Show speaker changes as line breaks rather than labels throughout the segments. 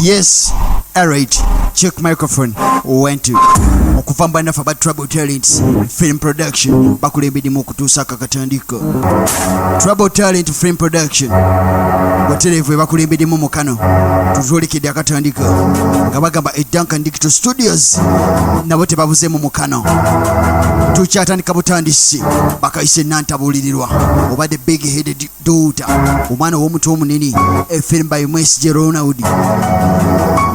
Yes, alright. Check microphone. One, two. Okuva mu bannaffe aba Trouble Talents Film Production bakulembeddemu okutuusa akakatandika. Trouble Talent Film Production watereevu ebakulembeddemu mu kano tutwolekedde akatandika nga bagamba e Duncan Digital Studios nabo tebabuzeemu mu kano tukyatandika butandisi bakayise nantabuulirirwa oba the big headed daughter omwana ow'omutwe omunene a film by Mwesigye Ronald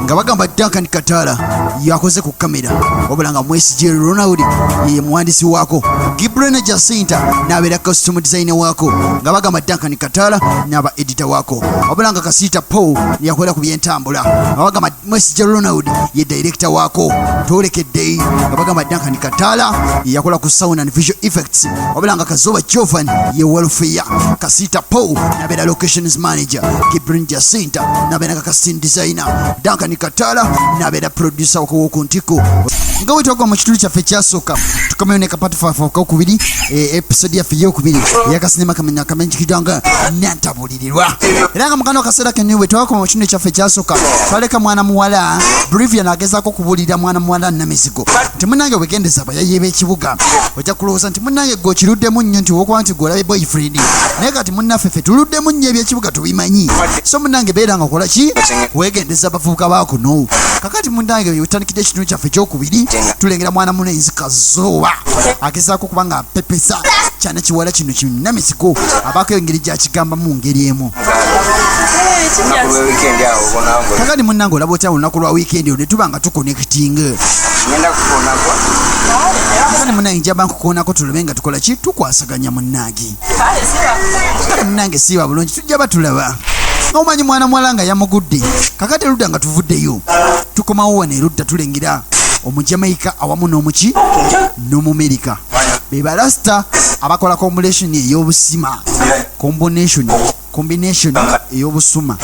nga bagamba Duncan Katala yakoze ku kamera wabula nga Mwesigye Ronald ye muwandiisi waako, Gibrena Jacinta n'abeera costume designer waako, nga bagamba Duncan Katala n'aba editor waako, wabula nga Kasiita Paul yakola ku byentambula, nga bagamba Mwesigye Ronald ye director waako. Twolekedde nga bagamba Duncan Katala ye yakola ku sound and visual effects, wabula nga Kazoba Jovan ye welfare, Kasita Paul nabeera locations manager, Gibrin Jacinta nabeera nga casting designer, Duncan Katala nabeera producer wakowoku ntiko. Nga wetwagwa mu kitundu kyaffe ekyasooka, tukomeyo ne kapati fafe akokubiri, episode yaffe eyokubiri eyakasinema kamenya kamenjikidwa nantabulirirwa. Era nga mukano akaseera kenni bwe twakoma mu kitundu kyaffe ekyasooka, twaleka mwana muwala Brivian agezaako okubuulirira mwana muwala Namizigo nti munange wegendeza abayaye b'ekibuga, ojja kulowooza nti munange gwe okiruddemu nnyo nti wokuba nti gwe olabe boyfriend, naye kati munnaffe ffe tuluddemu nnyo, ebyekibuga tubimanyi. So munange beera nga okola ki, wegendeza abavubuka bakuno. Kakati munange otandikidde ekitundu kyaffe ekyokubiri, tulengera mwana mulenzi Kazooba agezaako okuba nga apepesa kyana kiwala kino kinamizigo, abaako engeri gyakigambamu mu ngeri emu. Kakati munange olaba otya olunaku lwa wiikendi olwo ne tuba nga tuconnecting? Kale munange njaba nkukoonako tulabe nga tukola ki, tukwasaganya munange. Kale munange siiba bulungi, tujja batulaba nga omanyi mwana muwala nga yamugudde. Kakati erudda nga tuvuddeyo tukomawo wano erudda tulengera Omujamaika awamu n'omuki n'Omumerika be balasita abakola combination ey'obusima, combination ey'obusuma.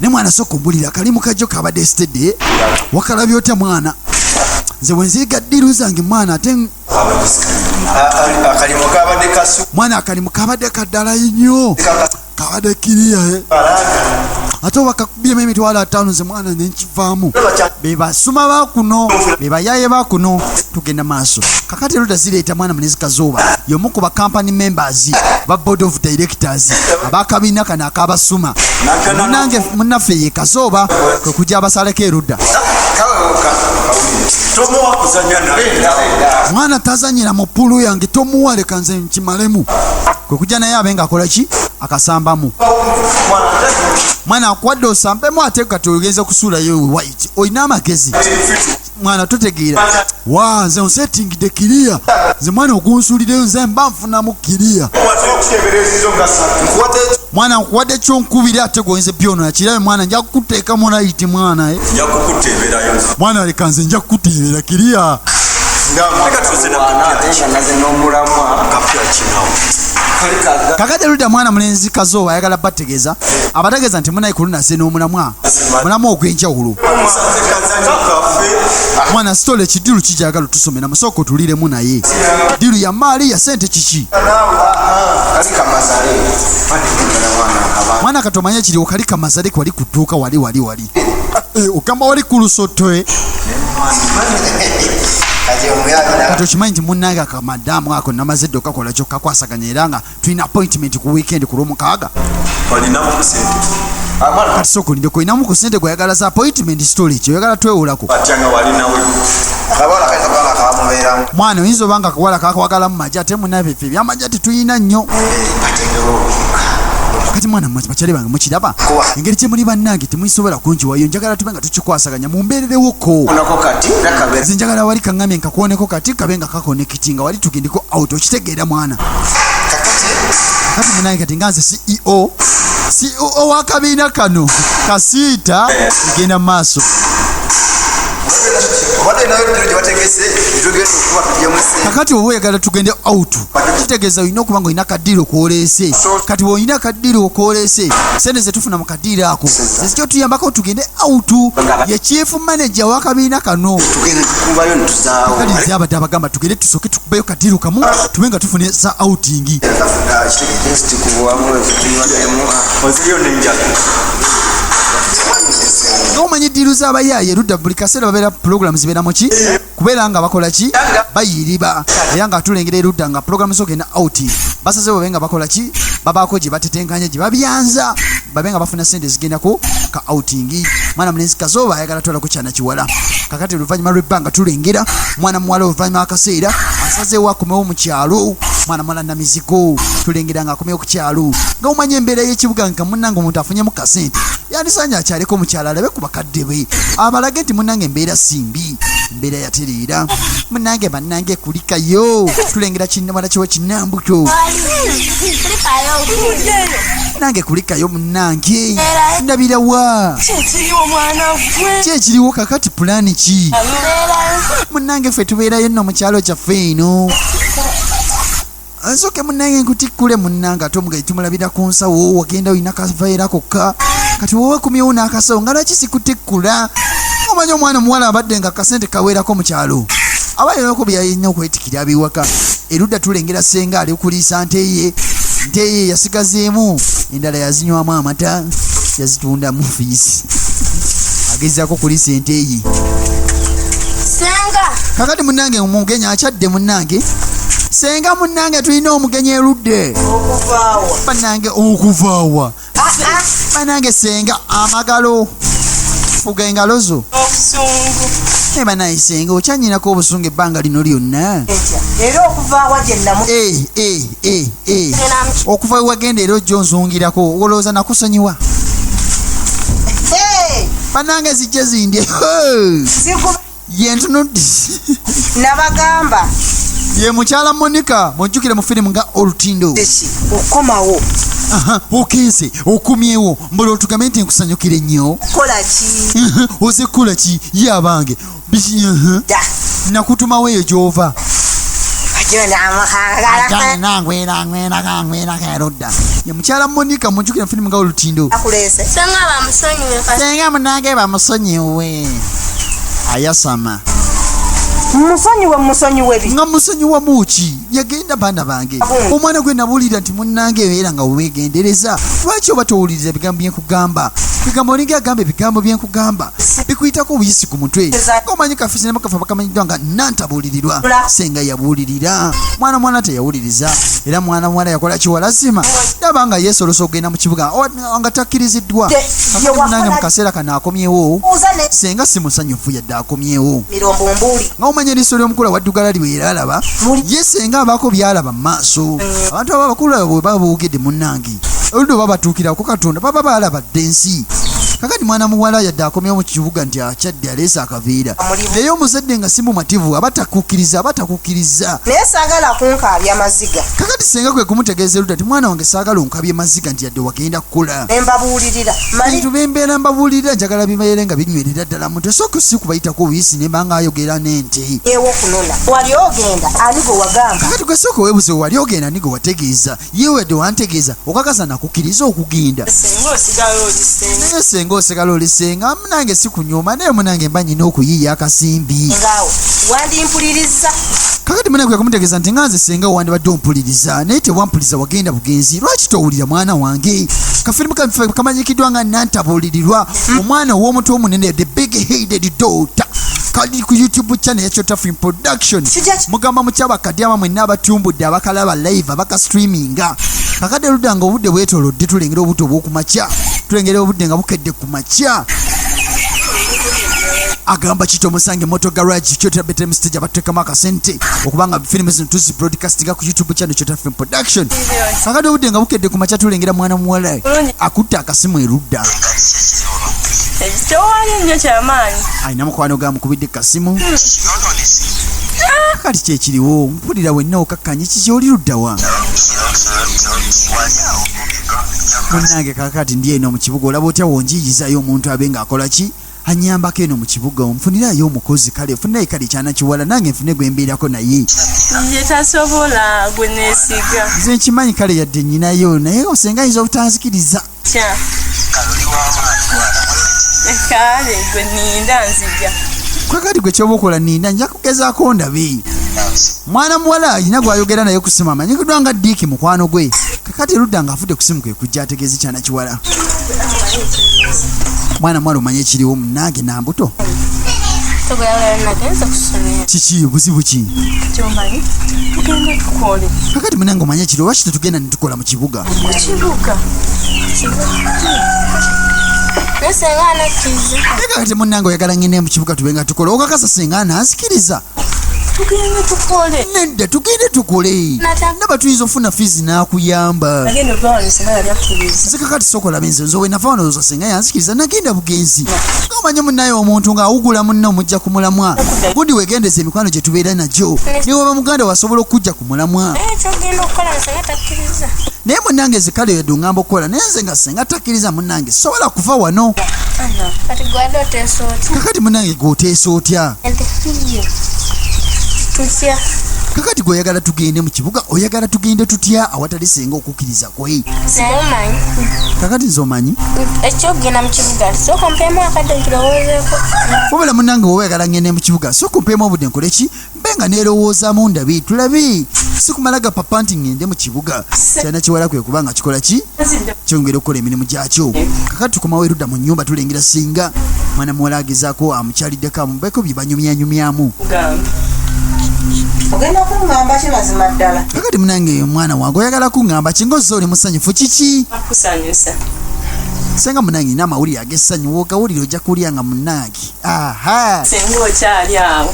Ne mwana sooka ombulira akalimu kajjo kabadde steady, wakalabye otya mwana? Nze bwenziiga ddiru zange mwana ate
Akalimu kabadde kasu.
Mwana akalimu kabadde kaddala nnyo, kabadde kiriya eh. Ate oba kakubyemu 50,000, nze mwana nenkivaamu. Be basuma bakuno, be bayaye bakuno. Tugenda maaso. Kakati eruda zireeta mwana munezi Kazooba y'omu ku ba company members ba board of directors abakabiina kano akabasuma. Munange munnaffe ye Kazooba kwe kujja abasaleko erudda.
Tomuwa kuzanya naye.
Mwana tazanyira mu pulu yange, tomuwa, leka nze nkimalemu. Kwe kujja naye abe ng'akola ki, akasambamu. Mwana akuwadde osambemu, ate kati ogenze kusuulayo white. Olina amagezi mwana, totegeera wa nze onsetingidde kiriya. Nze mwana ogunsuulireyo nze mba nfunamu kiriya. Mwana nkuwadde kyonkubiri, ate gwoyinza byonona kirabe. Mwana nja kukuteekamu right mwana, eh.
Nja kukuteeberayo.
Mwana leka nze nja kukuteebera kiriya.
Naze n'omulamwa.
Kapya kinawo.
Kakati erudda mwana mulenzi Kazooba ayagala bategeeza, abategeeza nti munaye ku lunaze n'omulamwa, mulamwa ogw'enjawulo. Mwana sitole kidiru kijagala otusomera, musooka otuliremu naye diru ya maali ya sente kiki?
Kali kamazale.
Mwana kati omanye kiriwo kali kamazale wali ku dduuka wali wali wali. Eh, ogamba wali ku lusoto, eh.
Kati omuyabira.
Kati okimanyi nti munnange akamadaamu ako namaze dde okakola kyokka kwasaganya, era nga tulina appointment ku weekend ku Lwomukaaga.
Olinamu ku sente?
Kati sooka olindeko, olinamu ku sente gweyagala za appointment story ki oyagala twewolako?
Atya nga walinawe.
Akabala kayinza kuba nga kamubeeramu.
Mwana oyinza oba nga akawala kakwagala mu maje, ate munaffe ffe ebyamajja tetulina nnyo. Kati mwana bakyali bange mukiraba engeri gye muli bannange, temusobola kunjiwayo. Njagala tube nga tukikwasaganya mumbeererewoko.
Onako kati era kabeera.
Nze njagala wali kaŋŋamye nkakwoneko kati kabe nga kakonekitinga wali tugendeko out, okitegeera mwana? Kati munange kati nga nze CEO w'akabiina kano kasiita egenda mu maaso.
Obadde nayo deal gye bategese etugenda okuba tuggyemu ssente.
Kakati oba oyagala tugende out, kitegeeza olina okuba nga olina aka deal kwoleese. Kati bw'olina aka deal kwoleese, sente zetufuna mu ka deal ako zezityo tuyambako tugende out. Ye chief manager w'akabiina kano.
Tugenda tukubayo ne tuzaawo.
Kati nze abadde abagamba tugende tusooke tukubeyo ka deal kamu, tube nga tufuna za outing.
Kitegese tunywaddemu.
Oziriyo n'enjala.
Nga omanyi deal z'abayaaye erudda, buli kaseera babeera program zibeera muki kubeera nga bakola ki, bayiriba. Era nga tulengera erudda nga program zogenda out, basaze babe nga bakola ki, babaako gye batetenkanya, gye babyanza, babe nga bafuna sente zigendako ka outing. Mwana mulenzi Kazooba ayagala twalako kyana kiwala. Kakati oluvannyuma lw'ebbanga tulengera mwana muwala, oluvannyuma akaseera asazeewo akomewo mu kyalo. Mwana muwala Namizigo tulengera nga akomewo ku kyalo. Nga omanyi embeera y'ekibuga, nga munnange omuntu afunyemu kasente, yandisanye akyaleko mu kyalo, alabe ku bakadde be, abalage nti munnange embeera simbi, embeera yatereera. Munnange, bannange, kulikayo. Tulengera kinnamala kiwe kinnambuto. Nange kulikayo munnange, ndabirawa?
Kyekiriwo mwana gwe.
Ki ekiriwo kakati? Pulaani ki munnange? Ffe tubeerayo nno mu kyalo kyaffe eno. Nsooke munnange nkutikkule munnange, ate omugayi tumulabira ku nsawo. Wagenda olina kavaera kokka, kati wowe kumyewo n'akasawo nga lwaki sikutikkula? Omanyi omwana omuwala abadde nga akasente kaweerako mu kyalo, aba alinako byalina okwetikira abiwaka. Erudda tulengera senga ali kuliisa nte ye. Nte ye yasigazeemu, endala yazinywamu amata, yazitundamu fiisi. Agezaako kuliisa ente ye.
Senga.
Kakati munnange omugenyi akyadde. Munnange senga, munnange tulina omugenyi erudde.
Okuvaawa?
Bannange, okuvaawa? Bannange senga, amagalo, fuga engalo zo.
Obusungu.
Naye bannaye senga, okyanyinako obusungu ebbanga lino lyonna?
Etya era okuvaawa gye namu?
Eh, eh, eh, eh. Okuva wewagenda era ojja onzungirako, olowooza nakusonyiwa?
Hey!
Bannange zijje zindye.
Zikuba.
Yentunudde.
Nabagamba.
Ye mukyala Monica, mujjukire mu firimu nga Olutindo.
Eki okukomawo?
Aha, okenze okumyewo, mbula otugambe nti nkusanyukire nnyo.
Kukola ki?
Oze kukola ki? Ye abange biki? Aha.
Da.
Nakutumawo eyo gy'ova.
Nangwera.
Erudda ye mukyala Monica, mujjukire mu firimu nga Olutindo.
Akuleese.
Senga bamusonyiwe kasi.
Senga munange bamusonyiwe, ayasama.
Musonyiwe, musonyiwe bi?
Nga musonyiwa muki? Yagenda baana bange. Omwana gwe nabuulira nti munnange era nga weegendereza, lwaki oba towuliriza ebigambo byenkugamba? Bigambo olinga agamba ebigambo byenkugamba bikuyitako obuyisi ku mutwe. Omanyi kafisi ne bakafa bakamanyiddwa nga nantabuulirirwa. Senga yabuulirira mwana, mwana teyawuliriza. Era mwana muwala yakola kiwalazima, ndaba nga yeesolosa okugenda mu kibuga nga takkiriziddwa.
Ye
Kakati munnange mu
wakola-
kaseera kano akomyewo.
Buuza ne
Senga si musanyufu yadde akomyewo.
Mirombo mbuuli.
Nga omanya eriiso ly'omukulu awaddugala liwe alaba ye senga abaako byalaba mu maaso. Abantu abo abakulu abo bwe baba boogedde munnange, oludda oba batuukirako Katonda, baba baalaba dda ensi. Kakati mwana muwala yadde akomyewo mu kibuga nti akyadde aleese akaveera, naye omuzadde nga si mumativu, aba takukkiriza, aba takukkiriza.
Naye saagala kunkaabya maziga.
Kakati senga kwe kumutegeeza erudda nti mwana wange, saagala onkabye maziga nti yadde wagenda kukola.
Ne mbabuulirira mali.
Bintu bembeera mbabuulirira, njagala bibeere nga binywerera ddala mutwe, sooka si kubayitako obuyisi nemba nga ayogera n'ente.
Ewo okunona wali ogenda, ani gwe wagamba?
Kakati gwe sooka weebuze, wali ogenda ni gwe wategeeza? Ye wedde wantegeeza, okakasa nakukkiriza okugenda?
Senga osigala oli senga.
Naye senga osigala oli senga munange, si kunyuma, naye munange mba nyina okuyiiya akasimbi.
Ngaawo wandimpuliriza.
Kakati munange kwe kumutegeeza nti nga nze senga wandibadde ompuliriza, naye tewampuliza, wagenda bugenzi. Lwaki towulira mwana wange? Kafirimu kaffe kamanyikiddwa nga Nantabuulirirwa, omwana ow'omutwe omunene, the big headed daughter, kali ku YouTube channel ya Chota Film Production. Mugamba mukyabakadde aba mwenna abatumbudde, abakalaba live, abakastreaminga. Kakadde ludda nga obudde bwetolodde, tulengera obudde obw'okumakya, tulengera obudde nga bukedde ku makya. Agamba kito omusange moto garage Kyota Betem Stage, abateekamu akasente okubanga firimu zino tuzi broadcastinga ku YouTube channel Kyota Film Production. Kakadde obudde nga bukedde ku makya, tulengera mwana muwala akutte akasimu erudda.
Tewali nnyo kyamaanyi.
Alina mukwano gamukubidde kasimu. Kati kyekiriwo, mpulira wenna okakkanye, kiki, oli luddawa munnange? Kakati ndi eno mu kibuga, olaba otya wonjiyizayo omuntu abe ng'akola ki, Anyambako eno mu kibuga onfunirayo omukozi kale nfunirayo kale kyana kiwala nange nfune gwe mbeerako naye.
Ye tasobola gwe neesiga.
Nze nkimanyi kale yadde nnyinayo naye osenga ayinza obutanzikiriza.
Kya. Kale gwe ninda nzija.
Kakati gwe kyoba okola ninda nja kugezaako ndabe. Mwana muwala alina gw'ayogera naye ku ssimu amanyikiddwa nga Diiki mukwano gwe. Kakati erudda ng'avudde ku ssimu kwe kujja ategeeze kyana kiwala. Mwana muwala omanyi ekiriwo munnange Nambuto? Kiki buzibu ki? Kakati munange omanyi ekiriwo lwaki tetugenda ne tukola mu kibuga?
Ku kibuga.
Naye kakati munnange oyagala ngende mu kibuga tube nga tukola okakasa singa ananzikiriza?
Tugende tukole.
Nedda tugende tukole. Ndaba tuyinza okufuna fiizi n'akuyamba.
Nagenda okuba wano singa yali akkiriza.
Nze kakati sooka olabe nze nze wenava wano olowooza singa yanzikiriza nagenda bugenzi. Nga omanyi munnaye omuntu ng'awugula munne omujja ku mulamwa. Gundi weegendeze emikwano gye tubeera nagyo. Ne bw'oba muganda wo asobola okukujja ku mulamwa.
Naye ky'ogenda okukola nga singa takkiriza.
Naye munnange nze kale yadde ongamba okukola naye nze nga singa takkiriza munnange sobola kuva wano.
Kati gwe oteesa otya?
Kakati munnange gwe oteesa otya?
Tutya?
Kakati gwe oyagala tugende mu kibuga oyagala tugende tutya awatali senga okukkiriza kwe?
Naye omanyi.
Kakati nze omanyi?
Ekyokugenda mu kibuga sooka ompeemu akadde nkirowoozeeko.
Wabula munnange woba oyagala ngende mu kibuga sooka ompeemu obudde nkole ki? Mbe nga neerowoozaamu ndabe tulabe sikumala gapapa nti ŋŋende mu kibuga. Kyana kiwala kwe kuba nga kikola ki? Kyongera okukola emirimu gyakyo. Kakati tukomawo erudda mu nnyumba tulengera singa mwana muwala agezaako amukyaliddeko amubeko bye banyumyanyumyamu.
Ogenda kuŋŋamba ki mazima ddala?
Kakati munange mwana wange oyagala kuŋŋamba ki ng'ozze oli musanyufu kiki?
Kusanyusa.
Senga munange nina amawulire ag'essanyu w'ogawulira ojja kulya nga munange. Aha.
Senga okyali awo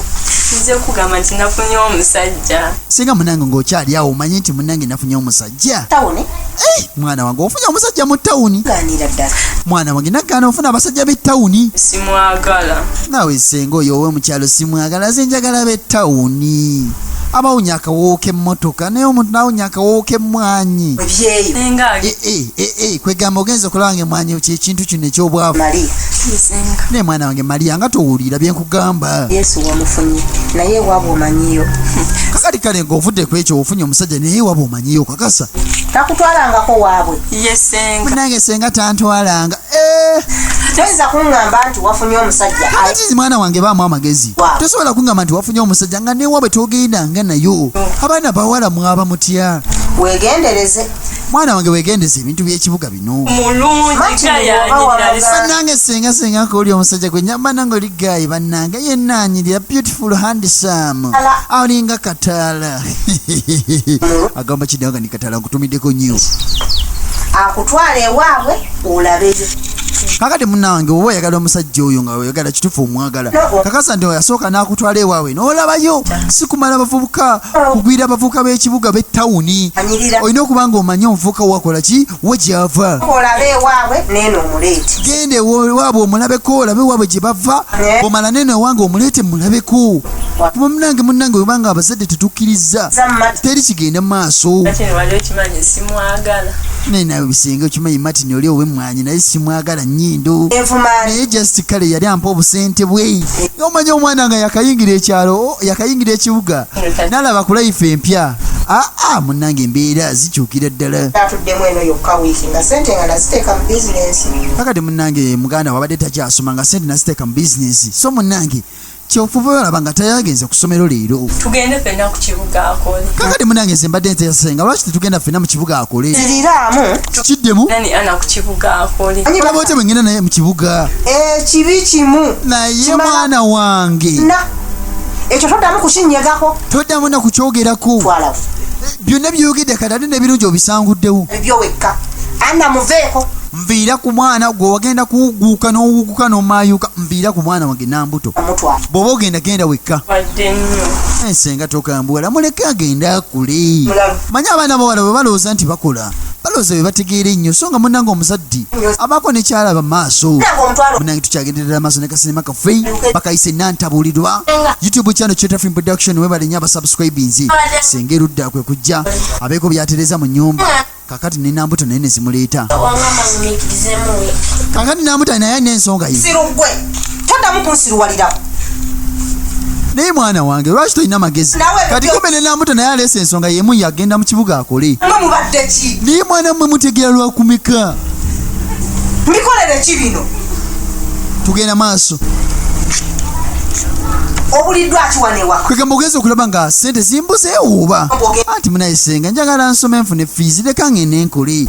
nze kugamba nti nafunye omusajja.
Senga munange ng'okyali awo omanyi nti munange nafunye omusajja.
Tawuni?
Eh, mwana wange ofunye omusajja mu tawuni.
Gaanira ddala.
Mwana wange nagaana ofuna abasajja b'ettawuni.
Simwagala.
Naawe senga oyo owe mu kyalo simwagala nze njagala b'ettawuni. Abawunya akawoowo k'emmotoka naye omuntu n'awunya akawoowo k'emmwanyi.
Ebyeyo.
Senga.
Eh, eh, eh, eh, kwegamba ogenze okulaba nga emmwanyi kyekintu kino eky'obwavu.
Maria.
Naye mwana wange Maria nga towulira bye nkugamba.
Yesu wamufunye naye ewaabwe omanyiyo.
Kakati kale ng'ovudde ku ekyo ofunye omusajja naye ewaabwe omanyiyo kakasa.
Takutwalangako waabwe.
Ye senga.
Munange senga tantwalanga. Eh.
Toyinza kuŋŋamba nti wafunye omusajja.
Kakati mwana wange baamu amagezi. Tosobola kuŋŋamba nti wafunye omusajja nga n'ewaabwe togendanga nayo. Abaana bawala mwaba mutya?
Weegendereze.
Mwana wange wegendeze ebintu by'ekibuga bino.
Mulungi
Bannange senga senga koli omusajja gwe nyamba nange oli guy bannange yenna anyirira beautiful handsome alinga kataala agamba kiddawo nga ni kataala nkutumiddeko nnyo.
Akutwala ewaabwe olabeyo.
Kakati munnange oba oyagala omusajja oyo nga oyagala kituufu omwagala kakasa nti oyasooka n'akutwala ewaabwe n'olabayo si kumala bavubuka kugwira abavubuka b'ekibuga b'ettawuni olina okuba nga omanyi omuvubuka wakola ki we gyava
olabe ewaabwe neeno omuleete
genda ewaabwe omulabeko olabe ewaabwe gye bava omala neeno ewange omuleete mulabeko kuba munange munange webanga abazadde tetukkiriza teri kigenda maaso naye nawe bisinga okimanyi Martin oli ow'emmwanyi naye simwagala nnyindo naye just kale yali ampa obusente bwe omanyi omwana nga yakayingira ekyalo yakayingira ekibuga nalaba ku life empya aa munnange embeera zikyukira ddala
atuddemu eno yokka wiiki nga sente nga naziteeka mu bizinensi
kakati munnange muganda wabadde takyasoma nga sente naziteeka mu bizinensi so munnange kyofuba olaba nga tayagenze ku ssomero leero.
Tugende ffenna ku kibuga akole.
Kakati munange nze mbadde nteesenga lwaki tetugenda ffenna mu kibuga akole.
Ziriramu.
Kiddemu.
Nani ana ku kibuga akole.
Olaba otya bwe ngenda naye mu kibuga.
Ekibi kimu.
Naye mwana wange.
Na ekyo toddamu kukinyegako.
Toddamu na kukyogerako.
Twala.
Byonna by'oyogedde kati ate n'ebirungi obisanguddewo.
Ebyo wekka. Anna muveeko.
Nviira ku mwana gwe wagenda kuwuguuka n'owuguka n'omaayuka nviira ku mwana wange Nambuto. Bw'oba ogenda genda wekka. Ensenga tokambuwala muleke agende akule. Manyi abaana bawala bwe balowooza nti bakola balowooza bye bategeera ennyo so nga munnange omuzadde abaako ne kyalaba mu maaso. Munnange tukyagenderera maaso ne kasinema kaffe bakayise Nantabulirwa. YouTube channel Cheta Film Production webale nnyo abasubscribinze. Senga erudda kwe kujja abeeko by'atereeza mu nnyumba. Kakati ne Nambuto naye ne zimuleeta.
Wangamba ngumiikirizeemu.
Kakati Nambuto naye alina ensonga ye.
Sirugwe. Toddamu kunsiruwalirako.
Naye mwana wange, lwaki tolina magezi?
Nawe-
Kati kumbe ne Nambuto naye aleese ensonga yemu, yagenda mu kibuga akole.
Mwe mubadde ki?
Naye mwana mmwe mutegeera lwakumeka?
Mbikolere ki bino?
Tugenda maaso.
Obuliddwa ki wano ewaka?
Kwegamba ogenza okulaba nga sente zimbuzeewo oba? Anti munaye senga, njagala nsome nfune fiizi, leka ngende nkole.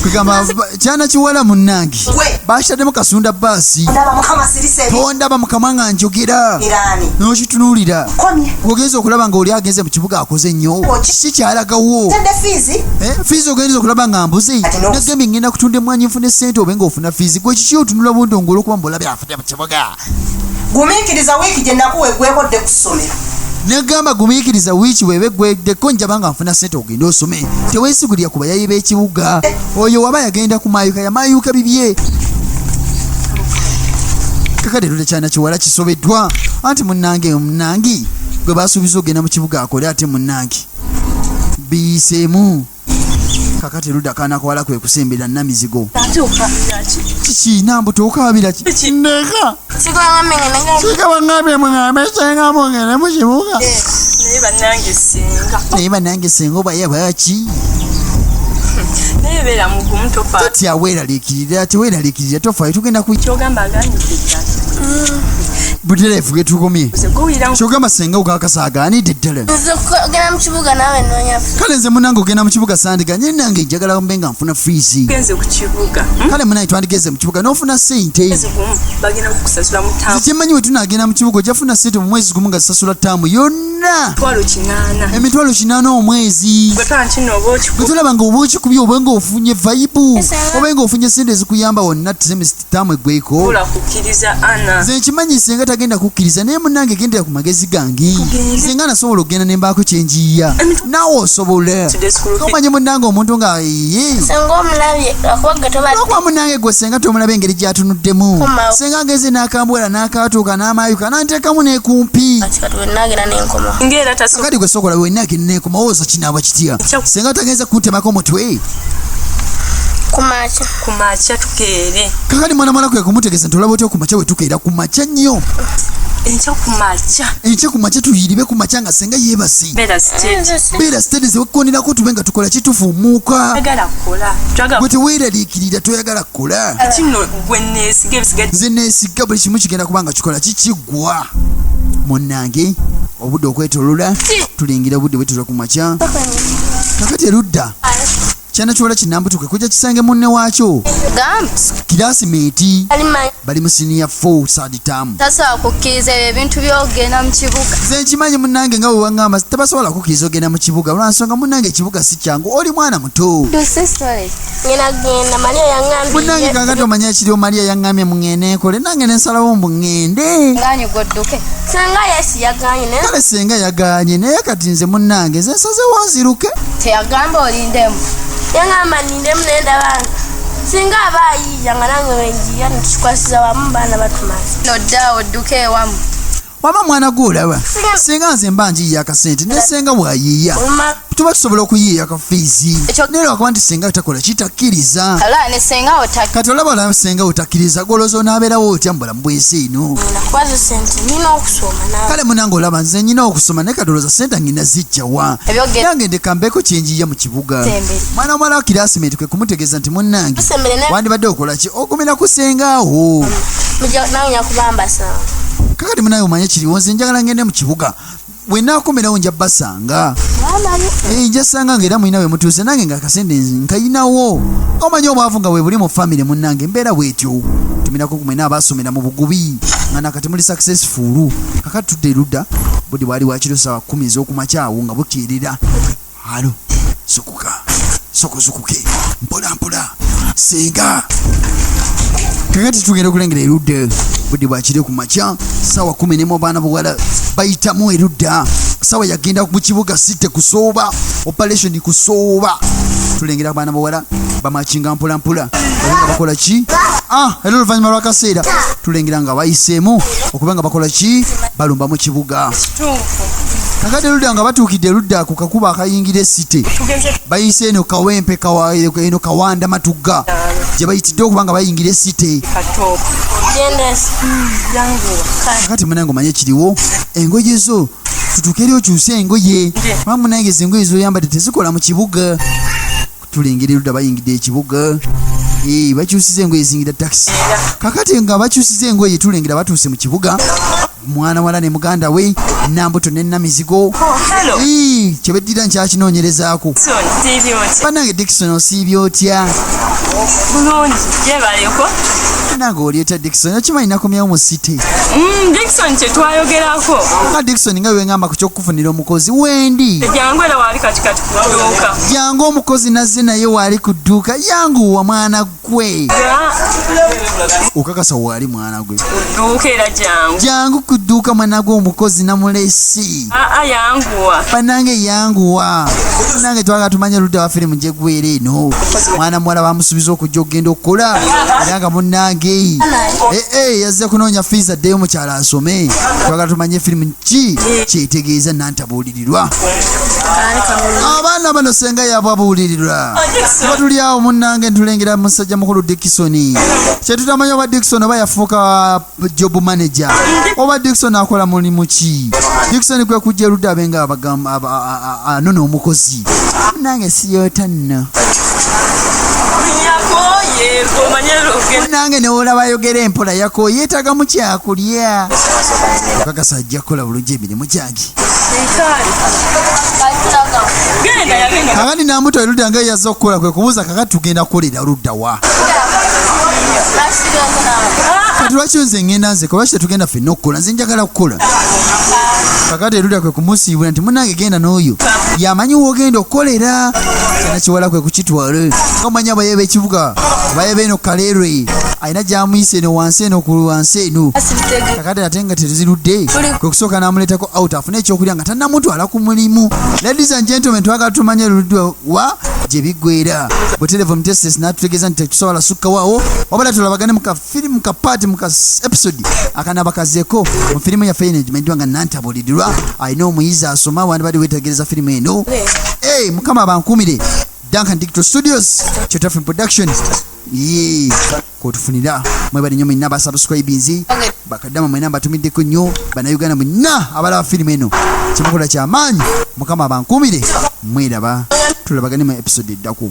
Kwegamba kyana kiwala munnange
Gwe.
bakitaddemu kasunda baasi.
Ndaba mukama sirise.
Tondaba mukama nga njogera.
Iraani.
N'okitunuulira.
Komye.
Ogenza okulaba nga oli agenze mu kibuga akoze nnyo.
Oki-
Kiki kyalagawo?
Tedde fiizi.
Eh, fiizi ogenza okulaba nga mbuze.
Ati no-
Nagambye ngenda kutunda emmwanyi nfune sente obe ng'ofuna fiizi. Gwe kiki otunula bundongo olwokuba mbulabe afudde mu kibuga?
Gumiikiriza wiiki gye nakuwa eggweko dde ku ssomero.
Negamba gumiikiriza wiiki bweba eggweddeko njaba nga nfuna sente ogende osome. Teweesigulira ku bayayi b'ekibuga. Oyo waba yagenda kumayuka, yamayuka bibye. Kakati tule kyana kiwala kisobeddwa, anti munnange munnange gwe basuubiza ogenda mu kibuga akole, ate munnange biyiseemu. Kakati ludda kaana kawala kwe kusembera namizigo.
Ate okaabira ki?
Kiki Nambuto, okaabira ki? Ndeka. Singa baŋŋambye muŋambe senga mugende mu kibuga.
Naye bannange singa.
Naye bannange senga oba yabaki?
Naye beera mugumu, tofa.
Totya, weeraliikirira, teweeraliikirira, tofaayo, tugenda ku
Kyogamba agaanidde ddala?
Butereevu getukomye.
Nze gowulira.
Kyogamba senga okakasa agaanidde ddala?
Nze ogenda mu kibuga naawe noonya.
Kale nze munange ogenda mu kibuga sandiganye, nange njagala mbe nga nfuna fiizi.
Genze ku kibuga.
Kale munaye twandigeze mu kibuga n'ofuna sente.
Mwezi gumu bagenda kukusasula mu
Nze
ttaamu.
kyemmanyi, bwe tunaagenda mu kibuga ojja funa sente mu mwezi gumu nga zisasula ttaamu yonna.
800,000.
800,000 omwezi.
Gwe twala nti oba
Bwe
okikuba.
tulaba nga oba okikubye, oba ng'ofunye vibe, oba ng'ofunye sente ezikuyamba wonna taamu eggweko.
Bula kukkiriza ana.
Nze nkimanyi senga tagenda kukkiriza, naye munnange gendera ku magezi gange. Senga nasobola okugenda ne mbaako kyenjiya, naawe osobola.
Today school fee.
Omanyi munnange omuntu nga ye
Senga omulabye lwakuba gwe tobadde.
Olwokuba munnange gwe senga tomulaba engeri gy'atunuddemu.
Komawo.
Senga ngeze n'akambwera n'akatuuka n'amayuka n'anteekamu n'ekumpi.
Kati kati wenagenda nenkomawo.
Ngaera tasobola.
Kakati gwe sokola wenna agenneekomawooza kinaaba kitya senga tagenza kuntemako mutwe?
Kumakya.
Ku makya tukeere.
Kakati mwana mwana kwe kumutegeeza nti olaba otya ku makya bwe tukeera ku makya nnyo?
Enkya ku makya.
Enkya ku makya tuyiribe ku makya nga senga yeebase.
Beera state.
Beera steady, wekkonirako tube nga tukola kitufuumuuka.
Twagala kukola. Twagala.
Gwe teweeraliikirira, toyagala kukola.
Kino gwe neesiga ebisigadde.
Nze neesiga buli kimu kigenda kuba nga kikola kikiggwa munnange. Obudde okwetolola tulingira obudde bwetula ku makya. Kakati erudda kyana kiwala kinambutuke kujja kisange munne waakyo.
Gamba.
Classmate.
Alimanyi.
Bali mu senior 4 third term.
Tasobola kukkiriza ebyo ebintu by'ogenda mu kibuga.
Nze nkimanyi munnange nga bwe waŋŋamba, tebasobola kukkiriza ogenda mu kibuga lwansonga munnange ekibuga si kyangu, oli mwana muto.
Ngenda genda, Maria yaŋŋambye.
Munnange kakati omanye ekiriwo, Mariya yaŋŋambye muŋŋende nkole, nange nensalawo mbu ŋŋende.
Ganye gwodduke.
Senga yesi yaganye naye.
Kale senga yaganye, naye kati nze munnange nze nsazewo nziruke.
Teyagamba olindemu?
Yaŋŋamba nindemu, naye ndaba singa aba ayiiya nga nange wenjiya netukikwasiza wamu, baana batumaze.
Noddaawo odduke ewamu.
Waba mwana gwe olaba senga nze mba njiiya akasente ne senga bw'ayiiya
Oluma.
tuba tusobola okuyiiya akafiizi,
Ekyo-
naye lwakuba nti senga takola kitakkiriza.
Alaba ne senga otaki.
Kati olaba olaba senga otakkiriza, gwolooza onaabeerawo otya mu bulamu bw'ensi eno?
Nakubaza sente nina okusoma naawe.
Kale munange olaba nze nyina okusoma, naye kati olowooza sente ngina zijjawa?
Ebyogera-
Nange ndeka mbeeko kyenjiya mu kibuga.
Sembere.
Mwana omuwala wa classmate kwe kumutegeeza nti munnange
Tusembere ne-
wandibadde okola ki, ogumira ku sengaawo.
Mujja nange nyakubamba sanga.
Kakati munaye omanye kiriwo, nze njagala ngende mu kibuga, bwe naakomerawo nja basanga. Eh, nja sanga nga era mulina we mutuuse, nange nga akasente nkayinawo. Omanyi obwavu nga bwe buli mu famire munnange, embeera bwetyo. Tumirako ku mwena abaasomera mu bugubi nga nakati muli successful. Kakati tudde erudda, budde bwali bwakiro saawa 10 ez'okumakya awo nga bukeerera. Alo zukuka, soko zukuke mpola mpola senga. Kakati tugenda okulengera erudda, budde bwakire ku makya saawa 11, abaana buwala bayitamu erudda, saawa yagenda mu kibuga sitte kusooba operation kusooba. Tulengera abaana bawala bamakinga mpolampola oba nga bakola ki. Ah, era oluvannyuma lw'akaseera tulengera nga bayiseemu okuba nga bakola ki, balumba mu kibuga.
Kituufu.
Kakati erudda nga batuukidde erudda ku kakuba akayingira esite.
Tugenze.
Bayise eno Kawempe eno Kawanda Matugga gye bayitidde okuba nga bayingira esite.
Katoopu.
Gyendesi.
Kakati munange omanye ekiriwo, engoye zo tutuuke eri okyuse engoye, kuba munange ezo engoye zoyambadde tezikola mu kibuga. Tulengera erudda bayingidde ekibuga. Eh, bakyusiza engoye zingira takisi. Kakati nga bakyusiza engoye, tulengera batuuse mu kibuga, mwana wala ne muganda we Nambuto ne Namizigo.
Oh, hello.
Eh, kyebeddira nkyakinoonyerezaako.
Dickson, siibye otya?
Bannange Dickson, osiibye otya?
Bulungi, gyebaleko.
Nange oli otya Dickson? Okimanyi nakomyawo mu city.
Dickson, kye twayogerako.
Nga Dickson, nga wengamba ku kyokukufunira omukozi, wendi.
Jangu, era waali katikati ku dduuka.
Jangu, omukozi nazze naye waali ku dduuka. Yanguwa mwana gwe. Okakasa waali mwana gwe?
Ku dduuka era jangu.
Jangu ku dduuka mwana gwe, omukozi namulesi.
Aa, yanguwa.
Bannange yanguwa, nange twagala tumanye oludda wa firimu gyegwera eno. Mwana muwala bamusuubiza okujja okugenda okukola, era nga munnange Eh, eh, yazze kunoonya fees addeyo mukyalo asome. Twagala tumanye firimu ki kyetegeeza nantabuulirirwa. Abaana bano senga yababuulirirwa. Tuba tuli awo munnange, ntulengera musajja mukulu Dickson. Kyetutamanyi oba Dickson oba yafuuka job manager oba Dickson akola mulimu ki. Dickson kwe kujja erudda abe nga anona omukozi. Munange siyoota nno.
Yakooye, omanye ogenda.
Munange newolaba ayogera empola, yakooye, yeetagamu kyakulya. Okakasa ajja kukola bulungi emirimu gyange?
Genda, yagenda.
Kakati Nambuto erudda nga yazze okukola, kwe kubuuza, kakati tugenda kukolera ludda wa? Kati lwaki nze ngenda nze? Lwaki tetugenda ffenna okukola? Nze njagala kukola. Kakati erudda kwe kumusiibula nti munange genda n'oyo yamanyi wogenda okukolera. Kyana kiwala kwe kukitwala nga omanyi abaye b'ekibuga, abaye beeno Kaleerwe, alina gyamuyise eno wansi eno ku wansi eno. Kakati ate nga tezirudde, kwe kusooka n'amuleetako out afune ekyokulya nga tannamutwala ku mulimu. Ladies and gentlemen, twagala tumanye ludda wa gye biggwera. Buterevu Mutesitesi n'atutegeeza nti tetusobola sukkawo wabula tulabagane mu kafirimu ka part mu ka episode akanaba kazeeko mu firimu yaffe eno egimanyiddwa nga Nantabulirirwa. Alina omuyizi asoma, wandibadde weetegereza firimu eno. Hey, Mukama bankuumire. Duncan Digital Studios, Kyota Film Production ye kwetufunira. Mwebale nnyo mwenna abasubscribinzi, bakaddama mwenna mbatumiddeko nnyo, Bannayuganda mwenna abalaba firimu eno, kyemukola kyamaanyi. Mukama abankuumire, mweraba, tulabagane mu episode eddako.